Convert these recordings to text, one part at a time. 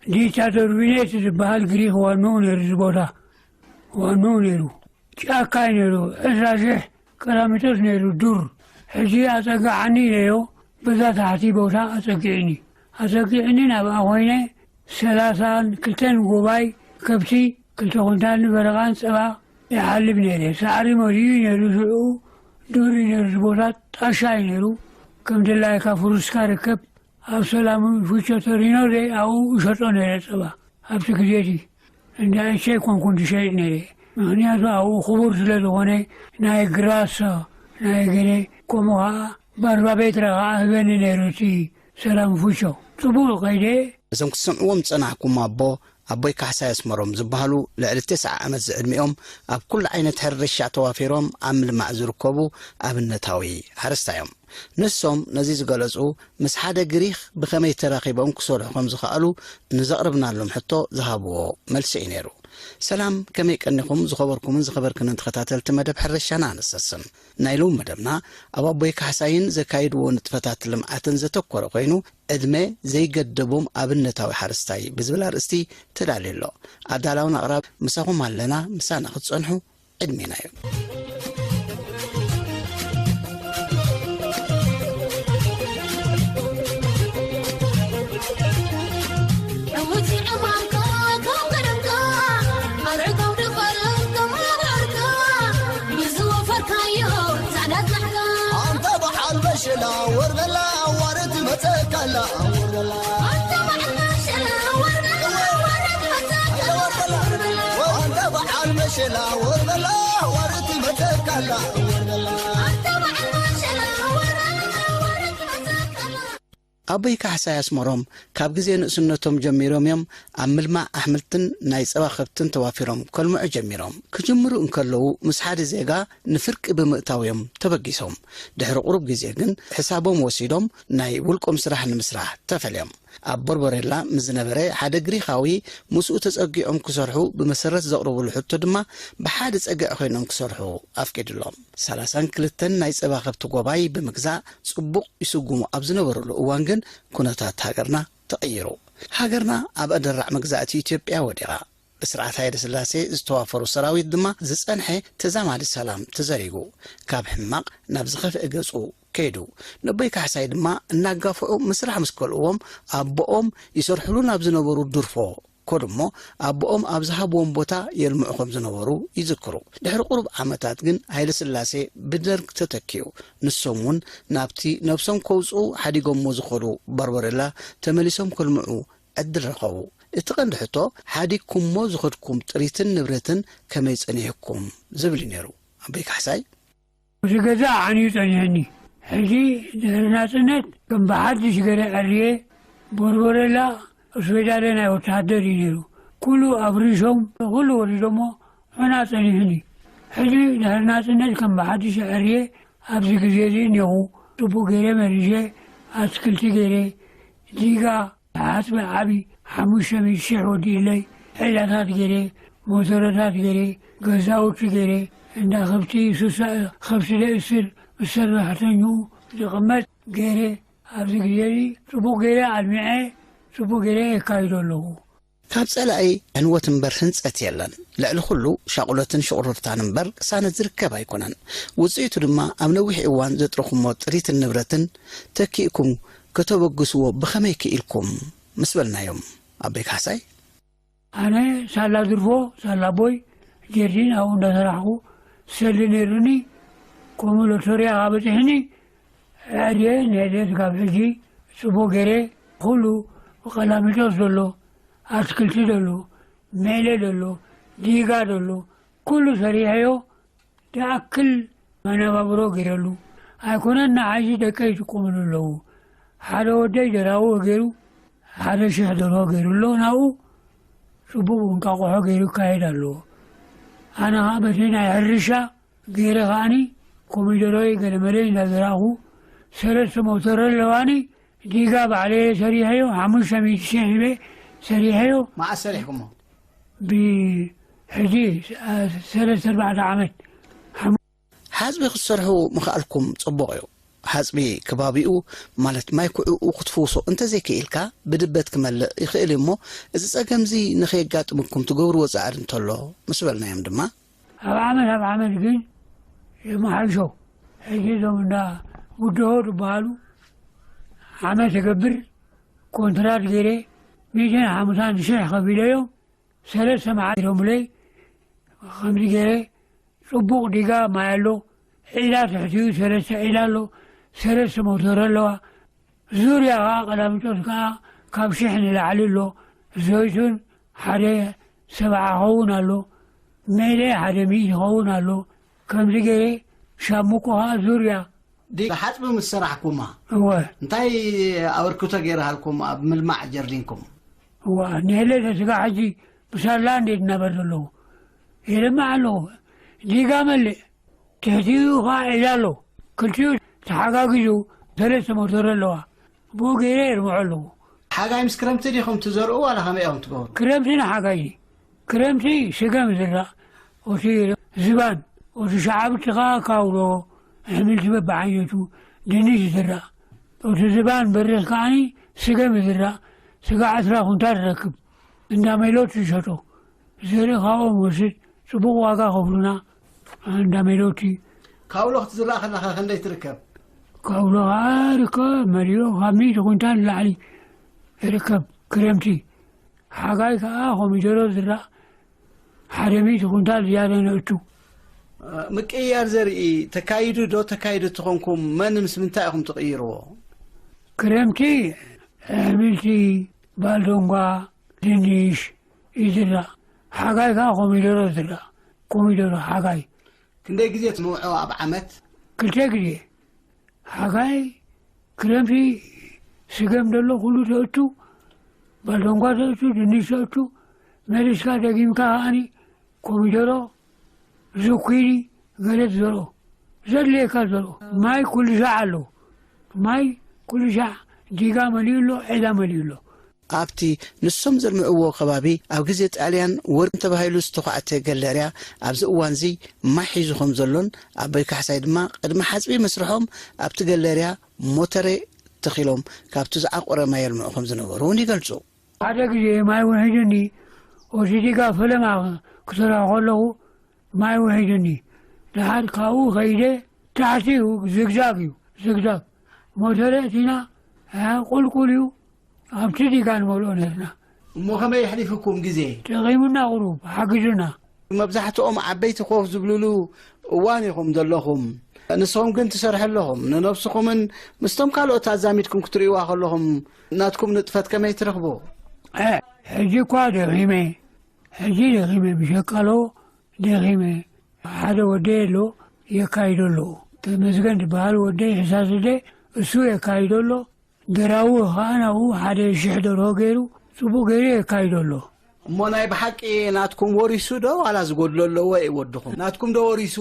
ዲክታቶር ቪኔት ዝበሃል ግሪኽ ዋንኡ ነይሩ፣ እዚ ቦታ ዋንኡ ነይሩ። ጫካ እዩ ነይሩ። ዕስራ ሽሕ ቀላሚጦስ ነይሩ፣ ዱር። ሕጂ ኣጸጋዓኒ ኢለዮ፣ በዛ ታሕቲ ቦታ ኣጸጊዕኒ። ኣጸጊዕኒ ናብኣ ኮይነ፣ ሰላሳን ክልተን ጎባይ ከብቲ፣ ክልተ ኩንታል ንፈረቓን ጸባ ይሓልብ ነይረ። ሳዕሪ መሊኡ እዩ ነይሩ፣ ሽዑ ዱር እዩ ነይሩ፣ እዚ ቦታ ጣሻ እዩ ነይሩ። ከም ድላይካ ፍሩስካ ርከብ። ኣብ ሰላም ፉቾ ቶሪኖ ደ ኣብኡ እሸጦ ነይረ ጸባ። ኣብቲ ግዜ እቲ እንዳ እሸ ኣይኮንኩን ዝሸይጥ ነይረ። ምኽንያቱ ኣብኡ ክቡር ስለ ዝኾነ ናይ ግራሶ፣ ናይ ገለ፣ ከምኡ ኸዓ ባርባ ቤትራ ኸዓ ህበኒ ነይሩ እቲ ሰላም ፉቾ። ጽቡቕ ከይደ። እዞም ክትሰምዕዎም ዝጸናሕኩም ኣቦ፣ ኣቦይ ካሕሳይ ኣስመሮም ዝበሃሉ ልዕሊ ተስዓ ዓመት ዝዕድሚኦም ኣብ ኩሉ ዓይነት ሕርሻ ተዋፊሮም ኣብ ምልማዕ ዝርከቡ ኣብነታዊ ሓረስታይ እዮም። ንሶም ነዚ ዝገለጹ ምስ ሓደ ግሪኽ ብኸመይ ተራኺቦም ክሰርሑ ከም ዝኸኣሉ ንዘቕረብናሎም ሕቶ ዝሃብዎ መልሲ እዩ ነይሩ። ሰላም፣ ከመይ ቀኒኹም ዝኸበርኩምን ዝኸበርክንን ተኸታተልቲ መደብ ሕርሻና ንሰስን። ናይ ሎሚ መደብና ኣብ ኣቦይ ካሕሳይን ዘካይድዎ ንጥፈታት ልምዓትን ዘተኮረ ኮይኑ፣ ዕድመ ዘይገደቦም ኣብነታዊ ሓረስታይ ብዝብል ኣርእስቲ ተዳልዩ ኣሎ። ኣዳላውን ኣቕራብ ምሳኹም ኣለና፣ ምሳና ክትጸንሑ ዕድሜና እዩ። ዕውቲ ዕማምካ ከም ቀደምካ ኣርዕቆም ድቐሎም ከም ማሕበርካ ምስ ዝወፈርካዮ ጻዕዳ ጻዕዳ። ኣንታ በዓል መሸላ ወርበላ ኣዋርድ መጸካላ ወርበላ። ኣንታ በዓል መሸላ ወርበላ ኣዋርድ መጸካላ ወርበላ። ኣንታ በዓል መሸላ ወርበላ ኣዋርድ መጸካላ ወርበላ። ኣንታ በዓል መሸላ ወርበላ ኣዋርድ መጸካላ። ኣቦይ ካሕሳይ ኣስመሮም ካብ ግዜ ንእስነቶም ጀሚሮም እዮም ኣብ ምልማዕ ኣሕምልትን ናይ ጸባ ከብትን ተዋፊሮም ከልምዑ ጀሚሮም። ክጅምሩ እንከለዉ ምስ ሓደ ዜጋ ንፍርቂ ብምእታው እዮም ተበጊሶም። ድሕሪ ቁሩብ ግዜ ግን ሕሳቦም ወሲዶም ናይ ውልቆም ስራሕ ንምስራሕ ተፈልዮም። ኣብ ቦርቦሬላ ምስ ዝነበረ ሓደ ግሪኻዊ ምስኡ ተጸጊዖም ክሰርሑ ብመሰረት ዘቕረቡሉ ሕቶ ድማ ብሓደ ጸግዒ ኮይኖም ክሰርሑ ኣፍቂድሎም። ሰላሳን ክልተን ናይ ጸባ ከብቲ ጎባይ ብምግዛእ ጽቡቕ ይስጉሙ ኣብ ዝነበሩሉ እዋን ግን ኩነታት ሃገርና ተቐይሩ። ሃገርና ኣብ ኣደራዕ መግዛእቲ ኢትዮጵያ ወዲቓ። ብስርዓት ሃይለ ስላሴ ዝተዋፈሩ ሰራዊት ድማ ዝጸንሐ ተዛማዲ ሰላም ተዘሪጉ፣ ካብ ሕማቕ ናብ ዝኸፍአ ገጹ ከይዱ። ነቦይ ካሕሳይ ድማ እናጋፍዑ ምስራሕ ምስ ከልእዎም ኣቦኦም ይሰርሕሉ ናብ ዝነበሩ ድርፎ ኮድሞ ኣቦኦም ኣብ ዝሃብዎም ቦታ የልምዑ ከም ዝነበሩ ይዝክሩ። ድሕሪ ቁሩብ ዓመታት ግን ሃይለ ስላሴ ብደርግ ተተኪኡ። ንሶም እውን ናብቲ ነብሶም ከውጽኡ ሓዲጎሞ ዝኸዱ ባርበሬላ ተመሊሶም ከልምዑ ዕድል ረኸቡ። እቲ ቀንዲ ሕቶ፣ ሓዲግኩሞ ዝኸድኩም ጥሪትን ንብረትን ከመይ ጸኒሕኩም ዝብል እዩ ነይሩ። ኣቦይ ካሕሳይ። እቲ ገዛ ዓንዩ ጸኒሕኒ። ሕጂ ድሕሪ ናጽነት ከም ብሓድሽ ገረ ዕርየ፣ ቦርቦረላ፣ ሆስፒታለ ናይ ወተሃደር እዩ ነይሩ። ኩሉ ኣፍሪሶም፣ ኩሉ ወሪዶሞ፣ ዑና ጸኒሕኒ። ሕጂ ድሕሪ ናጽነት ከም ብሓድሽ ዕርየ ኣብዚ ግዜ እዚ እኒኹ። ጽቡቕ ገይረ መሪሸ፣ ኣትክልቲ ገይረ፣ ዲጋ፣ ተሓጽበ ዓቢ ሓሙሽተ ሚእቲ ሽሕ ወዲእለይ፣ ዒላታት ገይረ፣ ሞተረታት ገይረ፣ ገዛውቲ ገይረ፣ እንዳ ከብቲ ሱሳ ከብቲ ደእስር ምስ ሰራሕተኝኡ ዝቕመጥ ገይረ፣ ኣብዚ ግዜ እዚ ጽቡቕ ገይረ ኣልሚዐ፣ ጽቡቕ ገይረ የካይዶ ኣለኹ። ካብ ጸላኢ ዕንወት እምበር ህንጸት የለን። ልዕሊ ኩሉ ሻቑሎትን ሽቑርርታን እምበር ቅሳነት ዝርከብ ኣይኮነን። ውጽኢቱ ድማ ኣብ ነዊሕ እዋን ዘጥረኹሞ ጥሪትን ንብረትን ተኪእኩም ከተበግስዎ ብኸመይ ክኢልኩም? ምስ በልናዮም፣ ኣቦይ ካሕሳይ። ኣነ ሳላ ድርፎ፣ ሳላ ቦይ፣ ጀርዲን ኣብኡ እንዳሰራሕኩ ሰሊ ነይሩኒ። ከምኡ ሎቶርያ ካብ በጺሕኒ፣ ዕድየ ንዕድየ ክሳብ ሕጂ ጽቡቕ ገይረ፣ ኩሉ ብቀላሚጦስ ዘሎ፣ ኣትክልቲ ዘሎ፣ ሜለ ዘሎ፣ ዲጋ ዘሎ፣ ኩሉ ሰሪሐዮ፣ ዝኣክል መነባብሮ ገይረሉ። ኣይኮነን ንዓይዚ ደቀይ ይጥቀምሉ ኣለዉ። ሓደ ወደይ ደራዊ ገይሩ፣ ሓደ ሽሕ ደርሆ ገይሩ ኣሎ ናብኡ። ጽቡቕ እንቃቑሖ ገይሩ ይካየድ ኣለዎ። ኣነ ኸዓ በቲ ናይ ሕርሻ ገይረ ኸዓኒ ኮሚደሮይ ገለመለይ እንዳዘራእኹ፣ ሰለስተ ሞተረ ኣለዋኒ። ዲጋ ባዕለየ ሰሪሐዮ፣ ሓሙሽተ ሚእቲ ሺሕ ሂበ ሰሪሐዮ። መዓስ ሰሪሕኩሞ? ብሕጂ ሰለስተ ኣርባዕተ ዓመት። ሓጽቢ ክትሰርሑ ምኽኣልኩም ጽቡቕ እዩ። ሓጽቢ ከባቢኡ፣ ማለት ማይ ኩዕኡ ክትፍውሶ እንተዘይክኢልካ፣ ብድበት ክመልእ ይኽእል እዩ እሞ፣ እዚ ጸገምዚ ንኸየጋጥመኩም ትገብርዎ ጻዕሪ እንተሎ፣ ምስ በልናዮም ድማ፣ ኣብ ዓመት፣ ኣብ ዓመት ግን የመሓይሾ። ሕጂ እዞም እንዳ ውድሆ ዝበሃሉ ዓመት እገብር፣ ኮንትራት ገይረ፣ ሚእትን ሓምሳን ሽሕ ከፊለዮም፣ ሰለስተ መዓልቲ ኢሎምለይ፣ ከምዚ ገይረ፣ ጽቡቕ ዲጋ ማይ ኣሎ፣ ዒላ ትሕቲኡ ሰለስተ ዒላ ኣሎ፣ ሰለስተ ሞተር ኣለዋ። ዙርያ ኸዓ ቀላሚጦስ ከኣ ካብ ሽሕ ንላዕሊ ኣሎ። ዘይቱን ሓደ ሰብዓ ኸውን ኣሎ። ሜለ ሓደ ሚእቲ ኸውን ኣሎ። ከምዚ ገይረ ሻምቆ ኸዓ ዙርያ። ዲ-፣ ሓጽቢ ምስ ሰራሕኩማ፣ እወ። እንታይ ኣበርክቶ ገይርሃልኩም ኣብ ምልማዕ ጀርዲንኩም? እዋ፣ ንሄለ ተስጋ ሕጂ ብሳላ እንዴት እናበር ዘለዉ። የለምዕ ኣለኹ። ዲጋ መልእ። ትሕቲኡ ኸዓ ዒላ ኣሎ። ክልቲኡ ተሓጋጊዙ ሰለስተ ሞተር ኣለዋ። ብኡ ገይረ የልምዖ ኣለኹ። ሓጋይ ምስ ክረምቲ ዲኹም ትዘርኡ ዋላ ከመይ ኢኹም ትገብሩ? ክረምቲ ንሓጋይ። ክረምቲ ስገም ይዝራእ። ኦቲ ዝባን፣ ኦቲ ሸዓብቲ ኸዓ ካውሎ፣ ኣሕምልቲ በብዓይነቱ፣ ድንሽ ይዝራእ። ኦቲ ዝባን በሪኽ ከዓኒ ስገም ይዝራእ። ስጋ ዕስራ ኩንታል ትረክብ። እንዳ ሜሎት ይሸጦ። ዘርኢ ካብኦም ወስድ፣ ጽቡቕ ዋጋ ከፍሉና። እንዳ ሜሎቲ። ካውሎ ክትዝራእ ከለኻ ክንደይ ትርከብ? ካውሎ ኸዓ ርከብ መሊኡ ካብ ሚእቲ ኩንታል ንላዕሊ ይርከብ ክረምቲ። ሓጋይ ከኣ ኮሚደሮ ዝራእ ሓደ ሚእቲ ኩንታል ዝያዳ ነእቱ። ምቅይያር ዘርኢ ተካይዱ ዶ? ተካይዱ ተኾንኩም መን ምስ ምንታይ ኢኹም ትቕይርዎ? ክረምቲ ኣሕምልቲ፣ ባልዶንጓ፣ ድንሽ ይዝራእ። ሓጋይ ከኣ ኮሚደሮ ዝራእ። ኮሚደሮ ሓጋይ። ክንደይ ግዜ ትምውዖ ኣብ ዓመት? ክልተ ግዜ። ሓጋይ፣ ክረምቲ ስገም ደሎ ኩሉ ተእቱ፣ ባልዶንጓ ተእቱ፣ ድንሽ ተእቱ፣ መሊስካ ደጊምካ ከኣኒ ኮሚደሮ፣ ዙኪኒ፣ ገለ ትዘርኦ። ዘድልየካ ትዘርኦ። ማይ ኩሉ ሻዕ ኣሎ። ማይ ኩሉ ሻዕ ዲጋ መሊኡ ኣሎ፣ ዒላ መሊኡ ኣሎ። ኣብቲ ንሶም ዘልምዕዎ ከባቢ ኣብ ግዜ ጣልያን ወርቂ ተባሂሉ ዝተዃዕተ ገለርያ ኣብዚ እዋንዚ ማይ ሒዙ ከም ዘሎን ኣቦይ ካሕሳይ ድማ ቅድሚ ሓጽቢ መስርሖም ኣብቲ ገለርያ ሞተረ ተኺሎም ካብቲ ዝዓቆረ ማይ የልምዑ ከም ዝነበሩ እውን ይገልጹ። ሓደ ግዜ ማይ ውሒዱኒ፣ ኦቲ ዲጋ ፈለማ ክሰርሖ ከለኹ ማይ ውሒዱኒ። ደሓር ካብኡ ከይደ ታሕቲ እዩ፣ ዝግዛግ እዩ፣ ዝግዛግ። ሞተረ እቲና፣ እ፣ ቁልቁል እዩ፣ ኣብቲ ዲጋ ንመልኦ ነርና። እሞ ከመይ የሕሊፍኩም ግዜ? ጠቒሙና ቁሩብ፣ ሓጊዙና። መብዛሕትኦም ዓበይቲ ኮፍ ዝብልሉ እዋን ኢኹም ዘለኹም። ንስኹም ግን ትሰርሑ ኣለኹም። ንነብስኹምን ምስቶም ካልኦት ኣዛሚድኩም ክትርእይዋ ከለኹም ናትኩም ንጥፈት ከመይ ትረኽቡ? እ፣ ሕጂ እኳ ደኺመ፣ ሕጂ ደኺመ፣ ብሸቃሎ ደኺመ። ሓደ ወደይ ኣሎ፣ የካይዶ ኣለዎ። ተመስገን ዝበሃል ወደይ ሕሳስደ፣ እሱ የካይዶ ኣሎ። ደራዊ ኸዓ ናብኡ ሓደ ሽሕ ደርሆ ገይሩ፣ ጽቡቕ ገይሩ የካይዶ ኣሎ። እሞ ናይ ብሓቂ ናትኩም ወሪሱ ዶ ዋላ ዝጎድሎ ኣለዎ እዩ ወድኹም? ናትኩም ዶ ወሪሱ?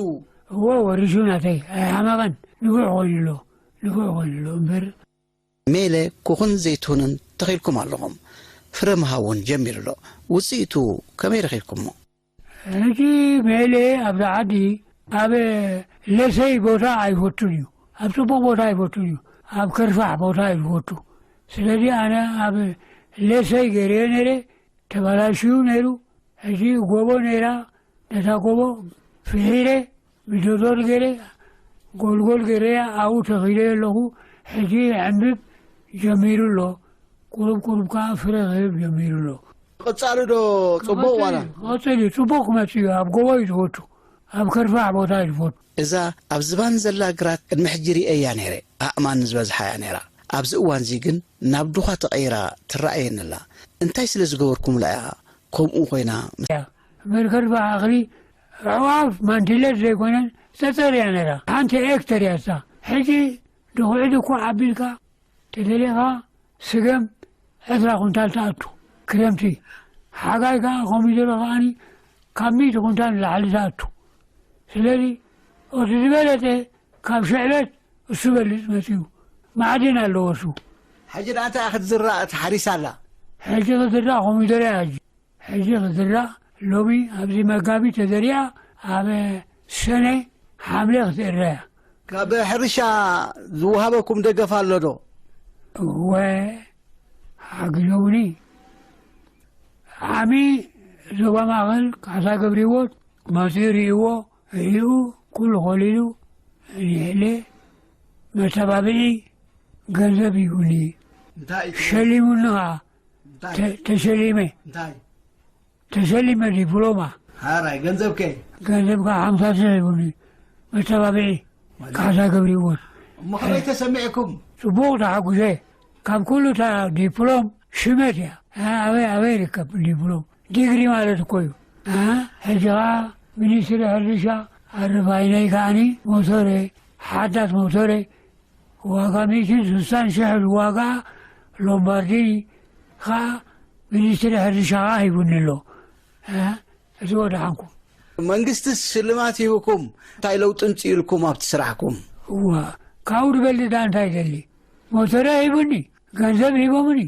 እወ፣ ወሪሱ ናተይ። ኣይሓመቐን። ንፉዕ ኮይኑ ኣሎ። ንፉዕ ኮይኑ ኣሎ እምበር። ሜለ፣ ኩኹን ዘይትሁንን ተኺልኩም ኣለኹም። ፍረ ምሃብ እውን ጀሚሩ ኣሎ። ውጽኢቱ ከመይ ረኺብኩሞ? ሕጂ ሜለ ኣብዚ ዓዲ ኣብ ለሰይ ቦታ ኣይፈቱን እዩ። ኣብ ጽቡቕ ቦታ ኣይፈቱን እዩ። ኣብ ከርፋሕ ቦታ እዩ ዝፈቱ። ስለዚ ኣነ ኣብ ለሰይ ገይረዮ ነይረ፣ ተበላሽዩ ነይሩ። ሕጂ ጎቦ ነይራ፣ ነታ ጎቦ ፍሒረ፣ ብዶዘር ገይረ፣ ጎልጎል ገይረያ ኣብኡ ተኺለዮ ኣለኹ። ሕጂ ይዕምብብ ጀሚሩ ኣሎ። ቁሩብ ቁሩብ ከኣ ፍረ ክህብ ጀሚሩ ኣሎ። ቅጻሉ ዶ ጽቡቕ ዋላ? ክቐጽል እዩ፣ ጽቡቕ ክመጽእ እዩ። ኣብ ጎቦ እዩ ዝፈቱ፣ ኣብ ከርፋሕ ቦታ እዩ ዝፈቱ። እዛ ኣብ ዝባን ዘላ ግራት ቅድሚ ሕጂ ርእየያ ነይረ፣ ኣእማን ዝበዝሓ እያ ነይራ። ኣብዚ እዋንዚ ግን ናብ ዱኻ ተቐይራ ትረኣየኒ ኣላ። እንታይ ስለ ዝገበርኩምላ እያ ከምኡ ኮይና? እያ። እምበር ከርፋሕ እኽሊ ኣዕዋፍ ማንቲለት ዘይኮነን፣ ጸጸር እያ ነይራ። ሓንቲ ሄክተር እያ እሳ። ሕጂ ድኹዒ ድኳዕ ኣቢልካ፣ ተደሊኻ ስገም ዕስራ ኩንታል ትኣቱ፣ ክረምቲ። ሓጋይ ከኣ ኮሚደረ ከኣኒ ካብ ሚእቲ ኩንታል ንላዕሊ ትኣቱ። ስለዚ፣ እቲ ዝበለጸ ካብ ሽዕበት እሱ በልጽ መጺኡ። ማዕድን ኣለዎ እሱ። ሕጂ ደኣ እንታይ ክትዝራእ ተሓሪሳ ኣላ? ሕጂ ክትዝራእ ኮሚደረ እያ ሕጂ። ሕጂ ክትዝራእ ሎሚ ኣብዚ መጋቢት ተዘሪኣ ኣብ ሰነ ሓምለ ክትእረ እያ። ካብ ሕርሻ ዝወሃበኩም ደገፍ ኣሎ ዶ? እወ፣ ሓጊዞምኒ። ዓሚ ዞባ ማእኸል ካሕሳ ገብረ ህይወት መፂኡ ርእይዎ፣ ርእዩ ኩሉ ኮሊሉ፣ ንሄለ መተባብዒ ገንዘብ ይሁኒ። እንታይ እዩ? ሸሊሙኒ ኸዓ። እንታይ? ተ-፣ ተሸሊመ። እንታይ? ተሸሊመ ዲፕሎማ። ሓራይ፣ ገንዘብ ከ? ገንዘብ ከዓ ሓምሳ ሽሕ ይሁኒ። መተባብዒ ማለት? ካሕሳ ገብረ ህይወት። እሞ ከመይ ተሰሚዕኩም? ጽቡቕ ተሓጉሰ። ካብ ኩሉ እታ ዲፕሎም ሽመት እያ። እ፣ ኣበይ፣ ኣበይ ይርከብ ዲፕሎም? ዲግሪ ማለት እኮ እዩ። እ፣ ሕጂ ኸዓ ሚኒስትሪ ሕርሻ ኣረፋይነይ ከዓኒ ሞቶረ፣ ሓዳስ ሞቶረ፣ ዋጋ ሚእትን ስሳን ሽሕ ዋጋ ሎምባርዲኒ ኸዓ ሚኒስትሪ ሕርሻ ኸዓ ሂቡኒ ኣሎ። እ፣ እዚ ወደሓንኩም። መንግስትስ ሽልማት ሂብኩም እንታይ ለውጢ ምፅእልኩም ኣብቲ ስራሕኩም? እዋ፣ ካብኡ ዝበልፅ ደኣ እንታይ ይደሊ? ሞተረ ሂቡኒ፣ ገንዘብ ሂቦምኒ፣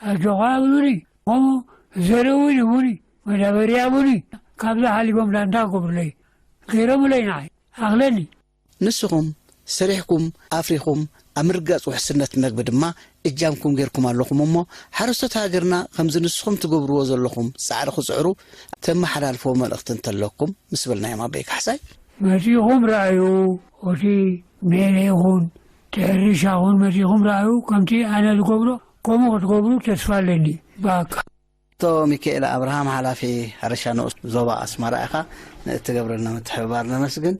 ኣጆኻ ኣብሉኒ፣ ከምኡ ዘርኢ እውን ሂቡኒ፣ መዳበርያ ሂቡኒ። ካብዛ ሓሊፎም ደኣ እንታይ ክገብሩለይ? ገይሮምለይ ንዓይ፣ ኣኽለኒ። ንስኹም ሰሪሕኩም ኣፍሪኹም ኣብ ምርግጋፅ ውሕስነት መግቢ ድማ እጃምኩም ጌርኩም ኣለኹም እሞ ሓረስቶት ሃገርና ከምዚ ንስኹም ትገብርዎ ዘለኹም ፃዕሪ ክፅዕሩ ተመሓላልፍዎ መልእኽቲ እንተለኩም ምስ በልናዮም ኣቦይ ካሕሳይ። መፂኹም ረኣዩ፣ እቲ ሜለ ይኹን እቲ ሕርሻ ይኹን መፂኹም ረኣዩ፣ ከምቲ ኣነ ዝገብሮ ከምኡ ክትገብሩ ተስፋ ኣለኒ። በቃ። ኣቶ ሚካኤል ኣብርሃም ሓላፊ ሕርሻ ንኡስ ዞባ ኣስመራ ኢኻ። ንእትገብረልና ምትሕብባር ነመስግን።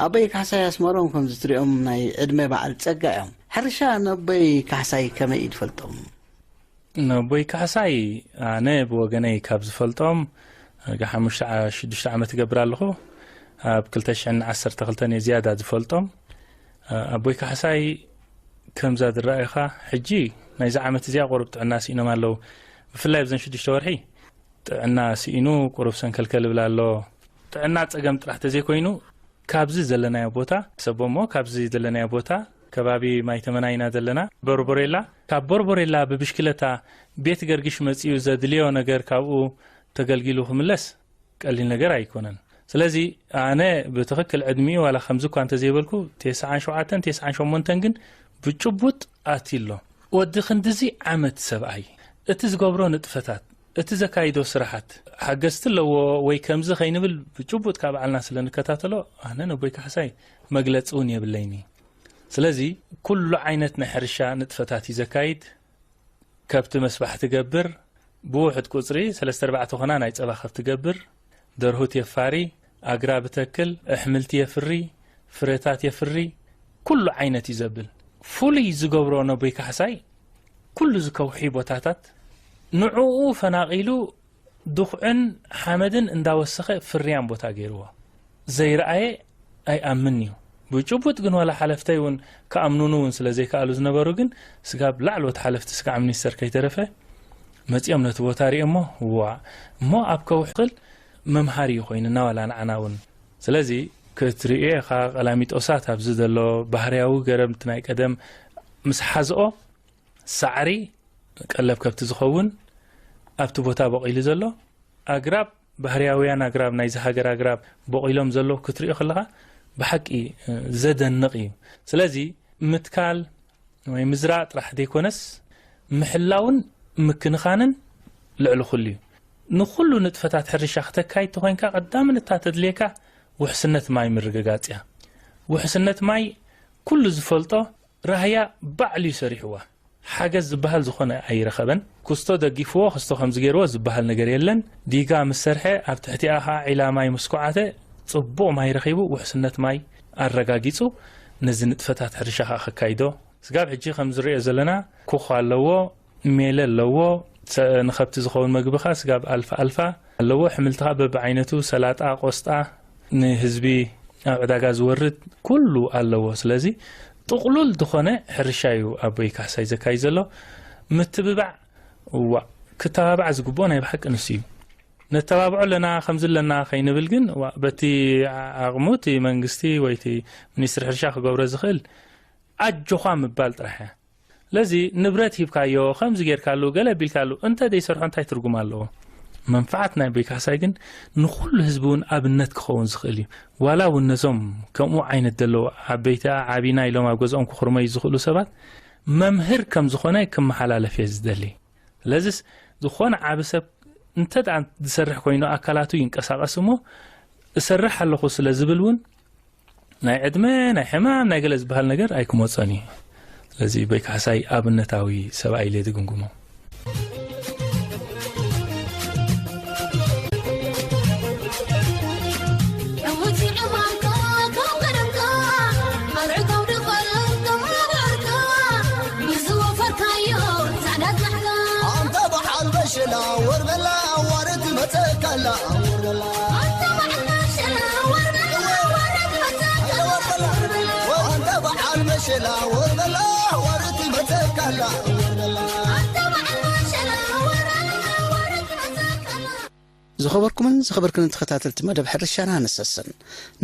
ኣቦይ ካሕሳይ ኣስመሮም ከምዚ ትሪኦም ናይ ዕድመ በዓል ጸጋ እዮም። ሕርሻ ነቦይ ካሕሳይ ከመይ እዩ ትፈልጦም? ነቦይ ካሕሳይ ኣነ ብወገነይ ካብ ዝፈልጦም ሓሙሽተ ሽዱሽተ ዓመት እገብር ኣለኹ። ኣብ ክልተ ሽሕን ዓሰርተ ክልተን እየ ዝያዳ ዝፈልጦም። ኣቦይ ካሕሳይ ከምዛ ዝረኣዩኻ ሕጂ ናይዚ ዓመት እዚኣ ቁሩብ ጥዕና ስኢኖም ኣለዉ። ብፍላይ ኣብዘን ሽዱሽተ ወርሒ ጥዕና ስኢኑ ቁሩብ ሰንከልከል ይብል ኣሎ። ጥዕና ጸገም ጥራሕ ተዘይኮይኑ ካብዚ ዘለናዮ ቦታ ሰቦሞ ካብዚ ዘለናዮ ቦታ ከባቢ ማይ ተመና ኢና ዘለና። ቦርቦሬላ፣ ካብ ቦርቦሬላ ብብሽክለታ ቤት ገርግሽ መጺኡ ዘድልዮ ነገር ካብኡ ተገልጊሉ ክምለስ ቀሊል ነገር ኣይኮነን። ስለዚ ኣነ ብትኽክል ዕድሚኡ ዋላ ከምዚ እኳ እንተዘይበልኩ፣ ተስዓን ሸውዓተን ተስዓን ሸሞንተን ግን ብጭቡጥ ኣትዩ ኣሎ። ወዲ ክንድዚ ዓመት ሰብኣይ፣ እቲ ዝገብሮ ንጥፈታት፣ እቲ ዘካይዶ ስራሓት፣ ሓገዝቲ ኣለዎ ወይ ከምዚ ከይንብል ብጭቡጥ ካብ ባዕልና ስለ ንከታተሎ፣ ኣነ ነቦይ ካሕሳይ መግለጺ እውን የብለይኒ። ስለዚ ኩሉ ዓይነት ናይ ሕርሻ ንጥፈታት እዩ ዘካይድ። ከብቲ መስባሕ ትገብር፣ ብውሑድ ቁጽሪ ሰለስተ ኣርባዕተ ኮና ናይ ጸባ ከብቲ ገብር፣ ደርሁት የፋሪ፣ ኣግራብ ተክል፣ ኣሕምልቲ የፍሪ፣ ፍረታት የፍሪ፣ ኩሉ ዓይነት እዩ ዘብል። ፍሉይ ዝገብሮ ነቦይ ካሕሳይ፣ ኩሉ እዚ ከውሒ ቦታታት ንዕኡ ፈናቒሉ ድኹዕን ሓመድን እንዳወሰኸ ፍርያም ቦታ ገይርዎ። ዘይረኣየ ኣይኣምን እዩ። ብጭቡጥ ግን ዋላ ሓለፍተይ እውን ክኣምኑኑ እውን ስለ ዘይከኣሉ ዝነበሩ ግን ስጋብ ላዕለዎት ሓለፍቲ ስጋዕ ሚኒስተር ከይተረፈ መጺኦም ነቲ ቦታ ሪኦሞ፣ ዋእ፣ እሞ ኣብ ከውሕል መምሃሪ እዩ ኮይኑና ዋላ ንዓና እውን። ስለዚ ክትሪኦ ኢኻ ቀላሚጦሳት ኣብዚ ዘሎ ባህርያዊ ገረብቲ ናይ ቀደም ምስ ሓዝኦ ሳዕሪ ቀለብ ከብቲ ዝኸውን ኣብቲ ቦታ በቒሉ ዘሎ ኣግራብ፣ ባህርያውያን ኣግራብ ናይዚ ሃገር ኣግራብ በቒሎም ዘለዉ ክትሪኦ ከለኻ ብሓቂ ዘደንቕ እዩ። ስለዚ ምትካል ወይ ምዝራእ ጥራሕ ዘይኮነስ ምሕላውን ምክንኻንን ልዕሊ ኩሉ እዩ። ንኹሉ ንጥፈታት ሕርሻ ክተካይድ ተኾይንካ ቀዳምን እታ ተድልየካ ውሕስነት ማይ ምርግጋጽ እያ። ውሕስነት ማይ ኩሉ ዝፈልጦ ራህያ ባዕሉ እዩ ሰሪሕዋ። ሓገዝ ዝበሃል ዝኾነ ኣይረኸበን። ክስቶ ደጊፍዎ፣ ክስቶ ከምዚ ገይርዎ ዝበሃል ነገር የለን። ዲጋ ምስ ሰርሐ፣ ኣብ ትሕቲኣ ኸዓ ዒላ ማይ ምስ ኮዓተ፣ ጽቡቕ ማይ ረኺቡ፣ ውሕስነት ማይ ኣረጋጊጹ፣ ነዚ ንጥፈታት ሕርሻ ኸዓ ከካይዶ። ስጋብ ሕጂ ከም ዝሪኦ ዘለና፣ ኩኾ ኣለዎ፣ ሜለ ኣለዎ፣ ሰ-፣ ንኸብቲ ዝኸውን መግቢ ኸዓ ስጋብ ኣልፋ ኣልፋ ኣለዎ። ኣሕምልቲ ኸዓ በብዓይነቱ፣ ሰላጣ፣ ቆስጣ፣ ንህዝቢ ኣብ ዕዳጋ ዝወርድ ኩሉ ኣለዎ። ስለዚ ጥቕሉል ዝኾነ ሕርሻ እዩ ኣቦይ ካሕሳይ ዘካይ ዘሎ። ምትብባዕ፣ እዋ፣ ክተባባዕ ዝግብኦ ናይ ብሓቂ ንሱ እዩ። ነተባብዖ ኣለና፣ ከምዚ ኣለና ከይንብል ግን፣ እዋ፣ በቲ ዓቕሙ እቲ መንግስቲ ወይ እቲ ሚኒስትሪ ሕርሻ ክገብሮ ዝኽእል ኣጆኻ ምባል ጥራሕ እያ። ስለዚ ንብረት ሂብካዮ፣ ከምዚ ጌርካሉ፣ ገለ ቢልካሉ፣ እንተ ዘይሰርሖ እንታይ ትርጉም ኣለዎ? መንፋዓት ናይ ኣቦይ ካሕሳይ ግን ንኹሉ ህዝቢ እውን ኣብነት ክኸውን ዝኽእል እዩ። ዋላ እውን ነዞም ከምኡ ዓይነት ዘለዉ ዓበይቲ ዓቢና ኢሎም ኣብ ገዝኦም ክኹርመዩ ዝኽእሉ ሰባት መምህር ከም ዝኾነ ክመሓላለፍ እየ ዝደሊ። ስለዚስ ዝኾነ ዓቢ ሰብ እንተ ደኣ ዝሰርሕ ኮይኑ ኣካላቱ ይንቀሳቐስ እሞ እሰርሕ ኣለኹ ስለ ዝብል እውን ናይ ዕድመ፣ ናይ ሕማም፣ ናይ ገለ ዝበሃል ነገር ኣይክመጾን እዩ። ስለዚ ኣቦይ ካሕሳይ ኣብነታዊ ሰብኣይ ኢለ ዝግምግሞ። ዕውቲ ዕማምካ ካብ ቀደምካ ኣብ ዕካው ድቐል ተመራርካ ንዝወፈርካዮ ጻዕዳት ማሕካ ኣንተ በዓል በሸላ ወርበላ ኣዋርድ መጸካላ ወርበላ ኣንተ በዓል በሸላ ወርበላ ኣዋርድ መጸካላ ወርበላ ኣንተ በዓል በሸላ ወርበላ ኣዋርድ መጸካላ ወርበላ ኣንተ በዓል በሸላ ወርበላ ኣዋርድ መጸካላ ዝኸበርኩምን ዝኸበርክንን ተኸታተልቲ መደብ ሕርሻና ንሰስን፣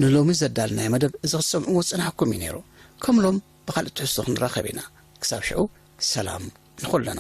ንሎሚ ዘዳልናዮ መደብ እዚ ክትሰምዕዎ ዝጸናሕኩም እዩ ነይሩ። ከም ሎም ብኻልእ ትሕዝቶ ክንራኸብ ኢና። ክሳብ ሽዑ ሰላም ንኹልና።